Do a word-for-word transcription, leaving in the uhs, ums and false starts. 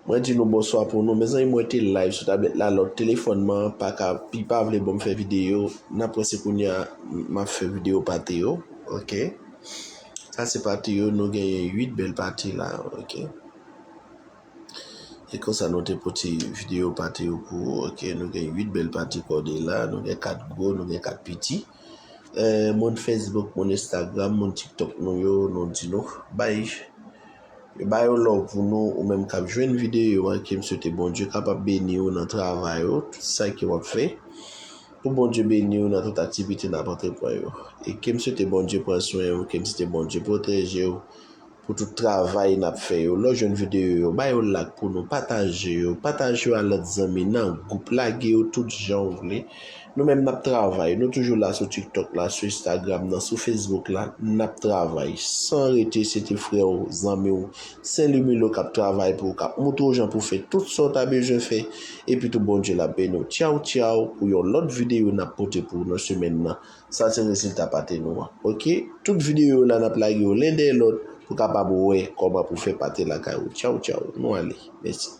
Mwen di nou bonswa pou nou. Mezanmi, mwen te live sou tablèt la, lòt telefòn mwen pa ka, li pa vle ban m fè videyo. N ap wè si kounye a m ap fè videyo pate yo. Ok. Sa se pate yo, nou genyen uit bèl pate la. Ok. E konsa nou te pote videyo pate yo pou ou. Ok, nou gen uit bèl pate kòde la, nou gen kat gwo, nou gen kat piti. Eh, moun Facebook, moun Instagram, moun TikTok nou yo, nou di nou bay, yo bay yon love pou nou, ou menm k ap jwenn videyo a, ke m swete Bondye kapab beni w nan travay ou, tout sa ke w ap fè. Pou Bondye beni w nan tout aktivite n ap antreprann yo. E ke m swete Bondye pran swen ou, ke m swete Bondye pwoteje w pou tout travay n ap fè yo. Lè w jwenn videyo yo, bay yo like pou nou, pataje yo, pataje yo a lòt zanmi nan gwoup, lage yo tout jan w vle. Nou menm n ap travay, nou toujou la sou TikTok la, sou Instagram nan, sou Facebook la, n ap travay san rete, se te frè w, zanmi w, Sen Limilo k ap travay pou w, k ap montre w jan pou w fè tout sa w ta bezwen fè, epi tou Bondye l ap beni w. Tchaw, tchaw, pou yon lòt videyo n ap pote pou w nan semèn nan. Sa se rezilta pate nou an. Ok? Tout videyo yo la n ap lage yo len dèyè lòt pou kapab wè kòman pou fè pate lakay ou. Tchaw, tchaw. Nou ale. Mèsi.